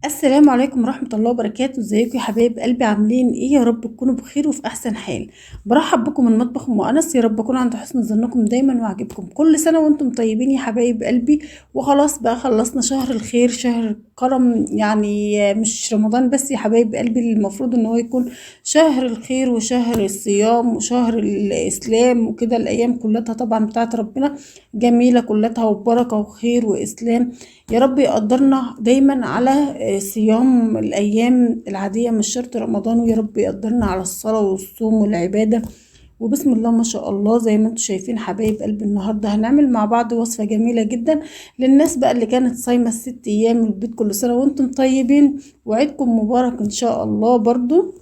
السلام عليكم ورحمة الله وبركاته. ازيكم يا حبايب قلبي؟ عاملين ايه؟ يا رب تكونوا بخير وفي احسن حال. برحب بكم من مطبخ ام انس. يا رب اكون عند حسن ظنكم دايما وعاجبكم. كل سنة وانتم طيبين يا حبايب قلبي. وخلاص بقى خلصنا شهر الخير، شهر كرم، يعني مش رمضان بس يا حبايب قلبي، المفروض ان هو يكون شهر الخير وشهر الصيام وشهر الاسلام وكده. الايام كلها طبعا بتاعت ربنا جميلة كلها وبركة وخير واسلام. يا رب يقدرنا دايما على صيام الايام العادية، مش شرط رمضان، ويا رب يقدرنا على الصلاة والصوم والعبادة. وبسم الله ما شاء الله زي ما انتم شايفين حبايب قلبي، النهارده هنعمل مع بعض وصفه جميلة جدا للناس بقى اللي كانت صايمه الست ايام البيت. كل سنة وانتم طيبين وعيدكم مبارك ان شاء الله برضو،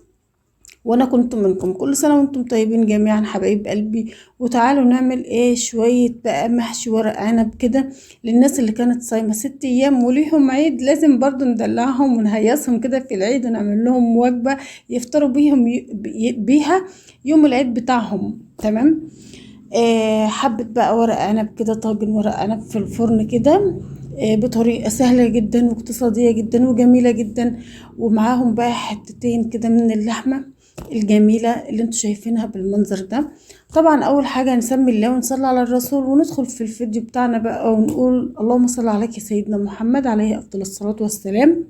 وانا كنت منكم. كل سنة وانتم طيبين جميعا حبايب قلبي. وتعالوا نعمل ايه شوية بقى محشي ورق عنب كده للناس اللي كانت صايمه 6 ايام وليهم عيد، لازم برضو ندلعهم ونهيصهم كده في العيد ونعمل لهم وجبة يفطروا بيهم بيها يوم العيد بتاعهم. تمام. حبه بقى ورق عنب كده، طاجن ورق عنب في الفرن كده بطريقة سهلة جدا واقتصادية جدا وجميلة جدا، ومعاهم بقى حتتين كده من اللحمة الجميلة اللي انتوا شايفينها بالمنظر ده. طبعا اول حاجة نسمي الله ونصلي على الرسول وندخل في الفيديو بتاعنا بقى ونقول اللهم صل عليك يا سيدنا محمد عليه افضل الصلاة والسلام.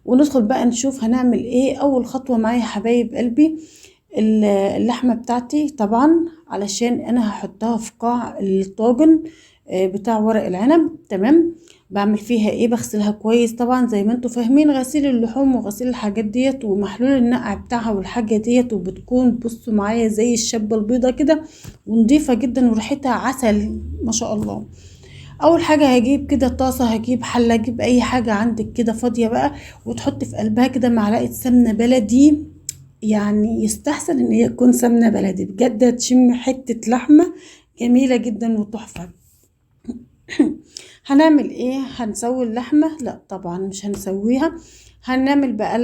وندخل بقى نشوف هنعمل ايه. اول خطوة معايا يا حبايب قلبي اللحمة بتاعتي، طبعا علشان انا هحطها في قاع الطاجن بتاع ورق العنب. تمام. بعمل فيها ايه؟ بغسلها كويس طبعا زي ما انتوا فاهمين، غسيل اللحوم وغسيل الحاجات ديت ومحلول النقع بتاعها والحاجة ديت، وبتكون بصوا معايا زي الشابة البيضة كده ونضيفه جدا وريحتها عسل ما شاء الله. اول حاجة هجيب كده طاسه، هجيب حله، هجيب اي حاجة عندك كده فاضية بقى، وتحط في قلبها كده معلقه سمنه بلدي. يعني يستحسن ان هي تكون سمنه بلدي بجد، هتشم حتة لحمه جميلة جدا وتحفه. هنعمل ايه؟ هنسوي اللحمة؟ لا طبعا مش هنسويها. هنعمل بقى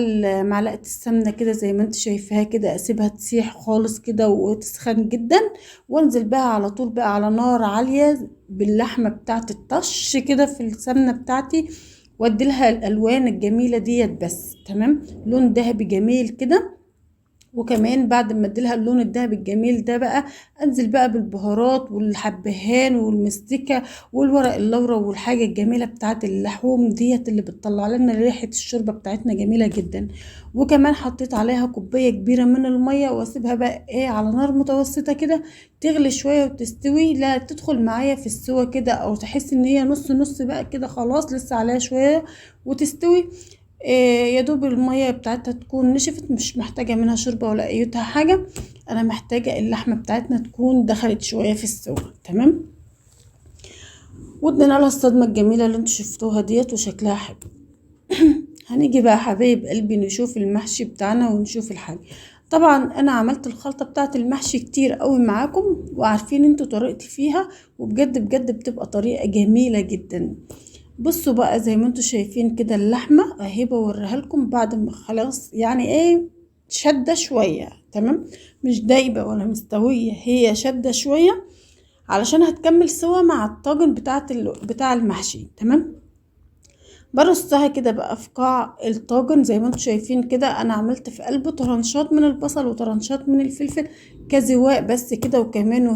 معلقه السمنة كده زي ما انت شايفاها كده، اسيبها تسيح خالص كده وتسخن جدا، وانزل بقى على طول بقى على نار عالية باللحمه بتاعت الطش كده في السمنة بتاعتي، وادي لها الالوان الجميلة ديت بس. تمام. لون ذهبي جميل كده. وكمان بعد ما اديلها اللون الذهبي الجميل ده بقى، انزل بقى بالبهارات والحبهان والمستكه والورق اللورا والحاجة الجميلة بتاعت اللحوم ديت اللي بتطلع لنا ريحه الشوربة بتاعتنا جميلة جدا. وكمان حطيت عليها كوباية كبيرة من المية، واسيبها بقى ايه على نار متوسطه كده تغلي شوية وتستوي، لا تدخل معايا في السوا كده او تحس ان هي نص نص بقى كده، خلاص لسه عليها شوية وتستوي. يا دوب المية بتاعتها تكون نشفت، مش محتاجة منها شوربة ولا ايتها حاجة، انا محتاجة اللحمة بتاعتنا تكون دخلت شوية في السوا. تمام. وادينا لها الصدمة الجميلة اللي انتوا شفتوها ديت وشكلها حلو. هنيجي بقى حبايب قلبي نشوف المحشي بتاعنا ونشوف الحاجة. طبعا انا عملت الخلطة بتاعت المحشي كتير قوي معاكم وعارفين انتوا طريقتي فيها، وبجد بجد بتبقى طريقة جميلة جدا. بصوا بقى زي ما انتوا شايفين كده اللحمة اهي بوريها لكم بعد ما خلاص يعني ايه شدة شوية. تمام. مش دايبة ولا مستوية، هي شدة شوية علشان هتكمل سوا مع الطاجن بتاع المحشي. تمام. برصها كده بقى في قاع الطاجن زي ما انتوا شايفين كده. انا عملت في قلبه طرنشات من البصل وطرنشات من الفلفل كزواء بس كده، وكمان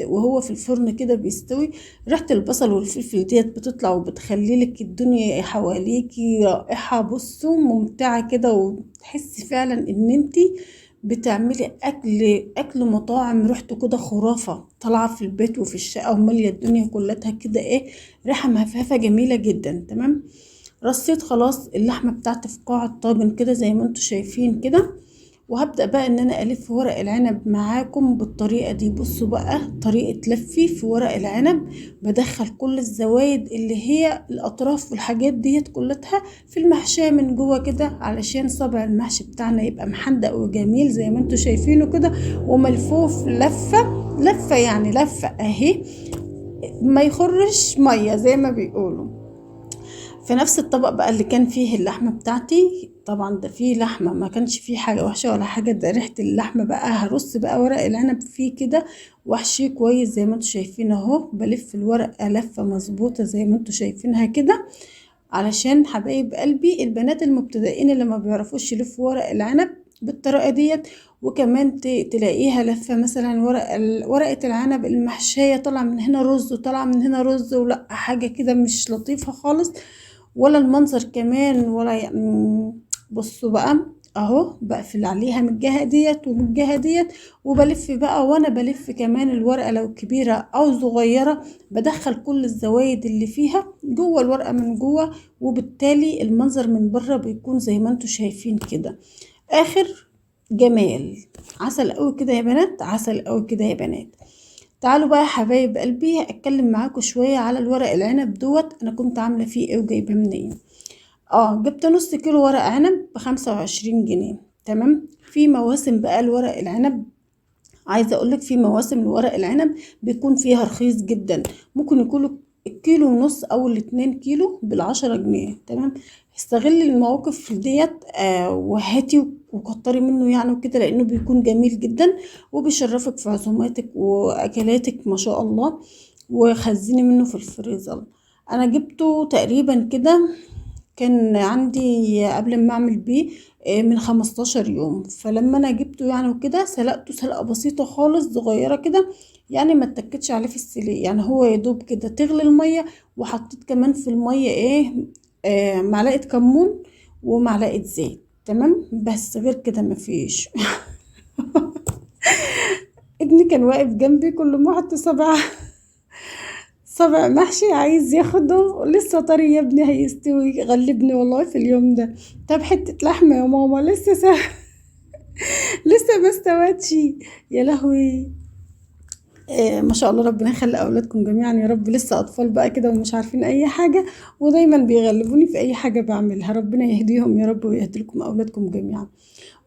وهو في الفرن كده بيستوي ريحة البصل والفلفل ديت بتطلع وبتخلي لك الدنيا حواليكي رائحة بصوا ممتعة كده، وتحسي فعلا ان انتي بتعملي اكل مطاعم، ريحته كده خرافة طالعة في البيت وفي الشقة ومالية الدنيا كلها كده ايه ريحة مهفهفة جميلة جدا. تمام. رصيت خلاص اللحمة بتاعتي في قاع الطاجن كده زي ما انتوا شايفين كده، وهبدأ بقى ان انا الف ورق العنب معاكم بالطريقة دي. بصوا بقى طريقة لفي في ورق العنب، بدخل كل الزوايد اللي هي الاطراف والحاجات ديت كلها في المحشية من جوه كده، علشان صابع المحشي بتاعنا يبقى محندق وجميل زي ما انتوا شايفينه كده، وملفوف لفة لفة، يعني لفة اهي ما يخرش مية زي ما بيقولوا. في نفس الطبق بقى اللي كان فيه اللحمة بتاعتي، طبعا ده فيه لحمة ما كانش فيه حاجة وحشة ولا حاجة، ده ريحة اللحمة بقى. هرص بقى ورق العنب فيه كده واحشيه كويس زي ما انتوا شايفين اهو، بلف الورقة لفة مظبوطة زي ما انتوا شايفينها كده، علشان حبايب قلبي البنات المبتدئين اللي ما بيعرفوش يلفوا ورق العنب بالطريقة ديت، وكمان تلاقيها لفه مثلا ورقة العنب المحشيه طالعه من هنا رز وطالعه من هنا رز، ولا حاجة كده مش لطيفة خالص، ولا المنظر كمان ولا يعني. بصوا بقى اهو بقفل عليها من الجهة ديت ومن الجهة ديت، وبلف بقى. وانا بلف كمان الورقة لو كبيرة او صغيرة بدخل كل الزوايد اللي فيها جوه الورقة من جوه، وبالتالي المنظر من بره بيكون زي ما انتوا شايفين كده اخر جمال. عسل قوي كده يا بنات، عسل قوي كده يا بنات. تعالوا بقى يا حبايب قلبي اتكلم معاكم شوية على الورق العنب دوت. انا كنت عامله فيه ايه وجايباه منين؟ جبت نص كيلو ورق عنب ب25 جنيه. تمام. في مواسم بقى الورق العنب، عايزه اقولك في مواسم لورق العنب بيكون فيها رخيص جدا، ممكن يكون الكيلو ونص او الاتنين كيلو بال10 جنيه. تمام. استغلي المواقف ديت وهاتي وكتري منه يعني وكده، لانه بيكون جميل جدا وبيشرفك في عزوماتك واكلاتك ما شاء الله، وخزني منه في الفريزر. انا جبته تقريبا كده كان عندي قبل ما اعمل بيه من 15 يوم، فلما انا جبته يعني وكده سلقته سلقه بسيطة خالص صغيرة كده، يعني ما اتكتش عليه في السليق، يعني هو يدوب كده تغلي المية، وحطيت كمان في المية ايه معلقه كمون ومعلقة زيت. تمام. بس غير كده مفيش. ابني كان واقف جنبي كل ما احط صبع محشي عايز ياخده، لسه طري يا ابني هيستوي، غلبني والله في اليوم ده. طب حتة لحمة يا ماما لسه لسه ما استوتش يا لهوي. ما شاء الله ربنا يخلي اولادكم جميعا يا رب، لسه اطفال بقى كده ومش عارفين اي حاجة، ودايما بيغلبوني في اي حاجة بعملها. ربنا يهديهم يا رب ويهدي لكم اولادكم جميعا.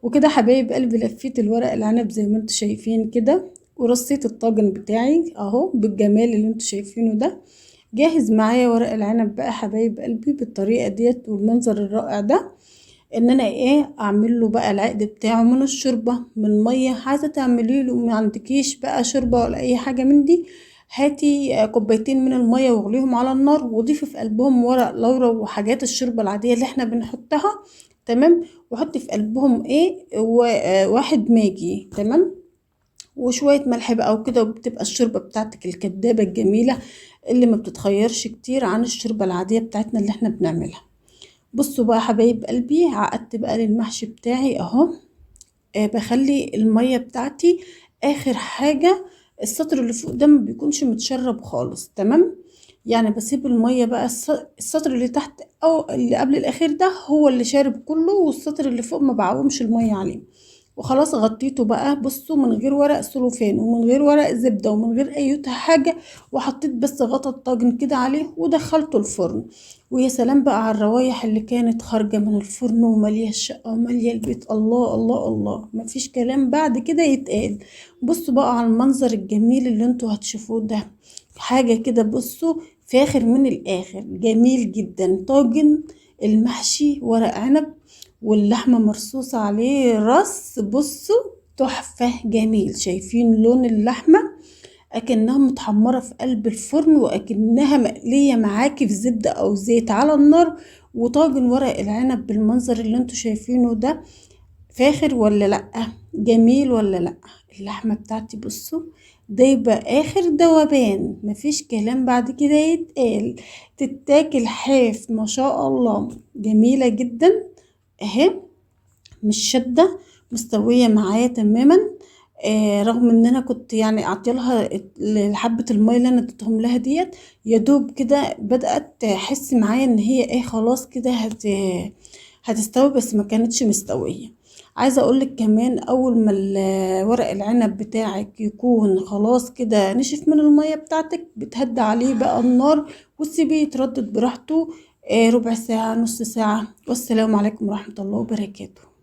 وكده حبايب قلبي لفيت الورق العنب زي ما انتم شايفين كده، ورصيت الطاجن بتاعي اهو بالجمال اللي انتم شايفينه ده. جاهز معايا ورق العنب بقى حبايب قلبي بالطريقة ديت والمنظر الرائع ده، ان انا ايه اعمل له بقى العقد بتاعه من الشوربة من مية. عايزه تعملي له ما عندكيش بقى شوربة ولا اي حاجة من دي، هاتي كوبايتين من المية واغليهم على النار، وضيفي في قلبهم ورق لورا وحاجات الشوربة العادية اللي احنا بنحطها. تمام. وحطي في قلبهم ايه واحد ماجي. تمام. وشوية ملح بقى وكده، وبتبقى الشوربة بتاعتك الكدابه الجميلة اللي ما بتتخيرش كتير عن الشوربة العادية بتاعتنا اللي احنا بنعملها. بصوا بقى حبايب قلبي عقدت بقى للمحشي بتاعي اهو. بخلي المية بتاعتي اخر حاجة، السطر اللي فوق ده ما بيكونش متشرب خالص. تمام. يعني بسيب المية بقى السطر اللي تحت او اللي قبل الاخير ده هو اللي شارب كله، والسطر اللي فوق ما بعومش المية عليه. وخلاص غطيته بقى. بصوا من غير ورق سلوفان ومن غير ورق زبدة ومن غير اي حاجة، وحطيت بس غطا الطاجن كده عليه ودخلته الفرن. ويا سلام بقى على الروايح اللي كانت خارجه من الفرن وماليه الشقة وماليه البيت. الله الله الله، مفيش كلام بعد كده يتقال. بصوا بقى على المنظر الجميل اللي انتوا هتشوفوه ده، حاجة كده بصوا فاخر من الاخر، جميل جدا. طاجن المحشي ورق عنب واللحمة مرصوصه عليه رص، بصوا تحفة جميل. شايفين لون اللحمة اكنها متحمره في قلب الفرن، واكنها مقلية معاكي في زبدة او زيت على النار. وطاجن ورق العنب بالمنظر اللي انتوا شايفينه ده فاخر ولا لا؟ جميل ولا لا؟ اللحمة بتاعتي بصوا دايبه اخر ذوبان، مفيش كلام بعد كده يتقال، تتاكل حاف ما شاء الله، جميلة جدا اهي، مش شده، مستوية معايا تماما. رغم ان انا كنت يعني اعطيلها حبه المية اللي انا اديتهم لها ديت، يا دوب كده بدات تحس معايا ان هي ايه خلاص كده هتستوي، بس ما كانتش مستوية. عايزه اقولك كمان اول ما ورق العنب بتاعك يكون خلاص كده نشف من المية بتاعتك، بتهدي عليه بقى النار وتسيبيه يتردد براحته ربع ساعة نص ساعة. والسلام عليكم ورحمة الله وبركاته.